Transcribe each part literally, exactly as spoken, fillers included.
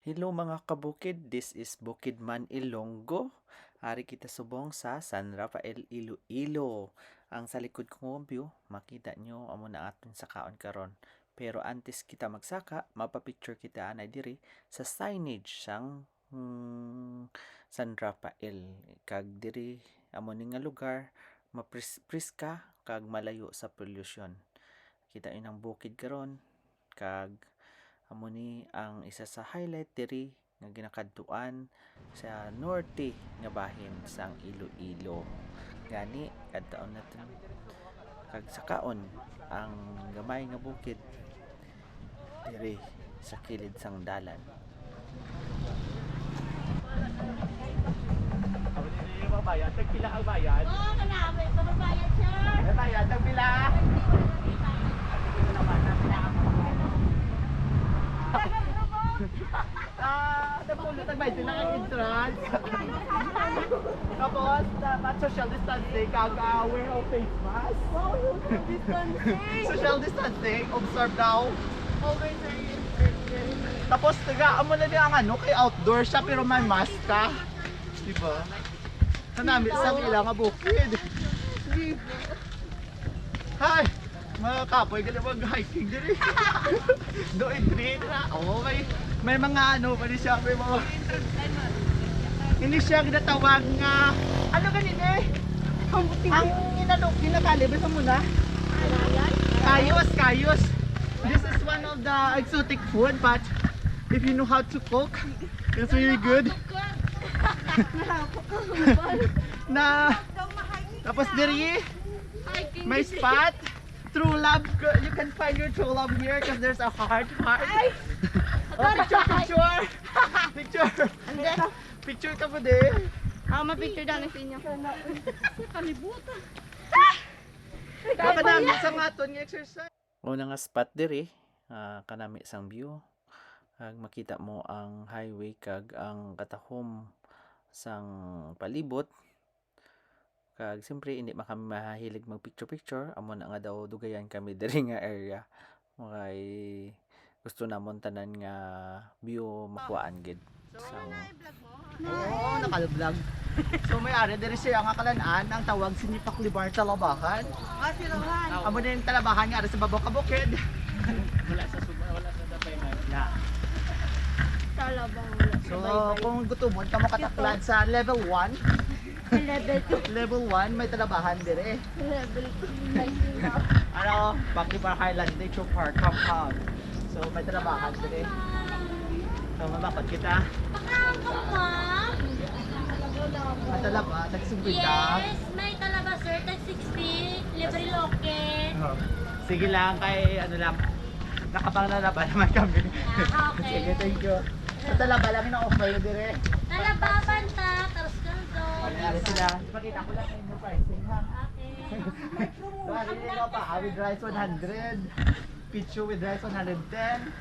Hello mga kabukid, this is Bukidman Ilonggo. Ari kita subong sa San Rafael, Iloilo. Ang sa likod ko nga view, makita nyo, amo na aton sakaon karon. Pero antes kita magsaka, mapapicture kita anay diri sa signage sang, hmm, San Rafael. Kag diri, amo ni nga lugar, mapris-, priska kag malayo sa polusyon. Kita yun ang bukid karon, kag amo ni ang isa sa highlight diri nga ginakadtuan sa norte nga bahin sang Iloilo. Gani, kadtaon naton kag sakaon ang gamay nga bukid diri sa kilid sang dalan. Bayad, tagpila ang bayad? Oo, kanami. Ito ang bayad, sir. May bayad, tagpila? Ah, napulo, tag-baynte na ang entrance. Tapos, dapat social distancing, kag, ah, wear of face mask. Wow, social distancing. Social distancing, observe daw. Over sa entrance. Tapos, taga, amo na di ang ano, kay outdoor siya, pero may mask ka. Di ba? Kanami sa ila nga bukid. Hi! Mga kapoy, gali mag-hiking diri. Do and three na. Oh, may, may mga ano, pwede siya, may mga, hindi siya ginatawag nga, ano ganito eh? Ang inano, ginakali, basta mo na? Kayos, kayos. This is one of the exotic food, but if you know how to cook, it's really good. Na, tapos diri, may spot. True love, you can find your true love here 'cause there's a heart, heart. Ay! Oh, picture, picture. Picture. Picture ka mo, di? Ah, ma-picture daw na sa inyo. Kalibutan. Baka namin sa maton nga exercise. Una nga spot diri, ah, kanami sang view. Kag makita mo ang highway kag ang katahom sang palibot. Kag siyempre, hindi man kami mahilig mag-picture-picture. Amo na nga daw dugayan kami diri nga area. Kay gusto namon tanan nga view makuhaan gid. So, sang ano na i-vlog mo? Oo, naka-vlog. So, may ari diri siya nga kalan-an, ang tawag sini Paklibar Talabahan. Ah, Silawan. Amo din talabahan nga ari sa babaw ka bukid. Wala sa suba, wala sa Dapay man. Yeah. Talabang wala sa So, baybay. Kung gutumon ka mo kataklad sa level one, Level two. Level one, may talabahan dire. Level two. Ano, Paklibar Highland Nature Park Compound. So, may talabahan dire. So, mabakod kita. Makaangkop, ma'am? May talaba, tag singkwenta. Yes, may talaba, sir, tag sixty. Libre loke. Oh. Sige lang, kay ano lang. Nakapanglalaba naman kami. Ah, okay. Sige, thank you. Sa talaba lang yung offer dire. Talaba, banta, karos kaldo. Ano sila? Pakita ko lang yung pricing, ha? Okay. Dali nila pa, ah, with rice, one hundred. Pichu with rice, one hundred ten.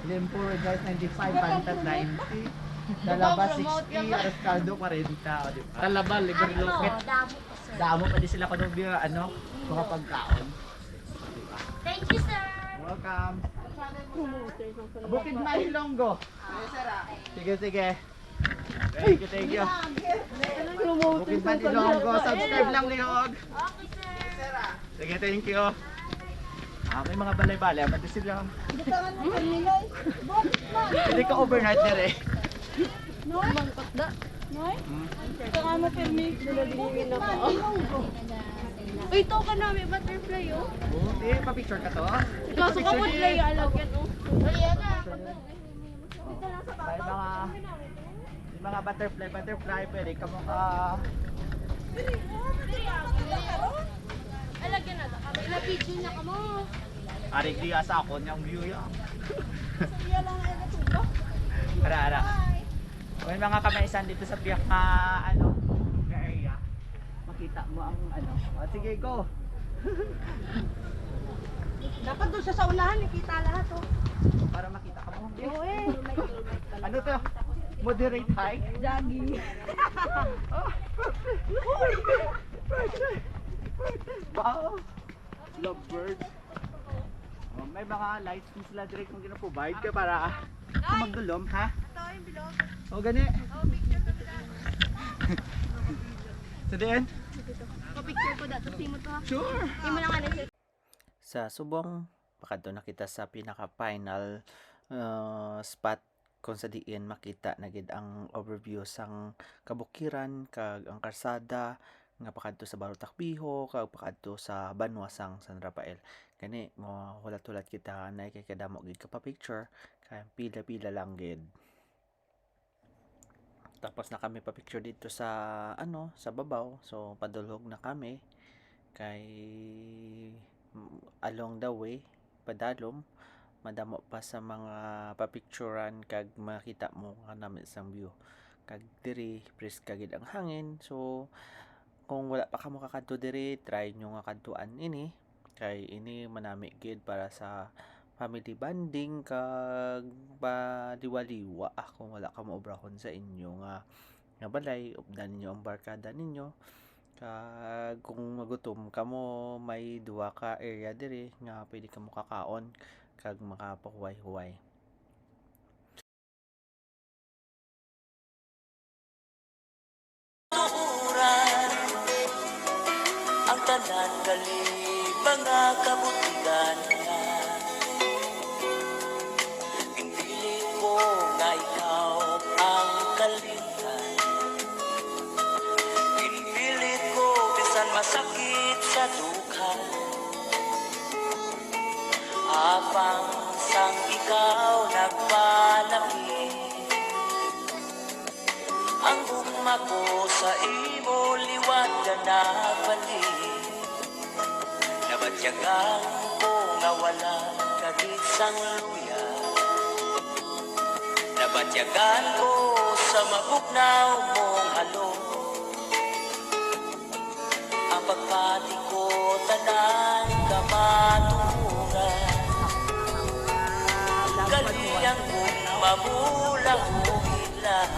Limpo with rice, ninety-five. Banta, ninety. Talaba, sixty. Karos kaldo, kwarenta. O, di ba? Talaba, libre loke. Damo pa, sir. Damo pa di sila kuno, ano, mga pagkaon. Thank you, sir. Welcome. Bukidman Ilonggo. Sige, sige. Thank you, thank you. Bukidman Ilonggo. Subscribe lang, lihog. Okay, sir. Sige, thank you. Ah, may mga balay-balay. Mati sila. Hindi ka overnight dire. No? Mangkot da. Noy? Hmm? Ito nga mo, permi. Uy, ito ka na, may butterfly, oh. Oh, eh, pa-picture ka to? Ikaw, sa kapag na yung alaw yan, oh. May mga, may mga butterfly, butterfly, pwede ka mo ka. Alagyan na, ila video niya ka mo. Ari, di asa ako niyang view ya. Ara, ara. May mga kamaisan dito sa biyak na, ano, na area. Makita mo ang, ano. O, sige, go. Dapat doon siya sa unahan, nakita lahat, oh. Para makita ka mo. Oo, eh. Ano to? Moderate high? Jogging. Oh, wow. Lovebird. Oh, may mga lights din sila dire kung gina-provide ka para kung magdulom, ha? O gani. Sa diin? Papicture ko dato sa imo to, ha? Sure. Imo lang, ano, sir. Sa subong, pakadto na kita sa pinaka-final, uh, spot kung sa diin makita na gid ang overview sang kabukiran kag ang karsada nga pakadto sa Barrio Takbijo kag pakadto sa banwa sang San Rafael. Gani, mahulat-hulat kita, anay, kay kadamo gid ka pa-picture, kay pila-pila lang gid. Tapos na kami pa-picture dito sa, ano, sa babaw. So, padulhog na kami. Kay, mm, along the way, padalom, madamo pa sa mga papicturan kag makita mo nga nami sang view. Kag diri, preska gid ang hangin. So, kung wala pa kamo kakadto diri, try nyo nga kadtuan ini. Kay ini manami gid para sa family bonding kag paliwaliwa, ah, kung wala kamo obrahon sa inyo nga, nga balay, updan ninyo ang barkada ninyo. Kag kung magutom kamo, may duha ka area diri nga pwede kamo kakaon kag makapahuway-huway. Turan ang tanan, gali mga kabutigan niya. Ginpilit ko nga ikaw ang kalimtan. Ginpilit ko bisan masakit sa dughan. Apang sang ikaw nagpalapit, ang gugma ko sa imo liwat ka nabalik. Nabatyagan ko nga wala ka gid sang luya. Nabatyagan ko sa mabugnaw mong halong. Ang pagpati ko tanan kamatuoran. Gali ang gugma mo, lahugid lang.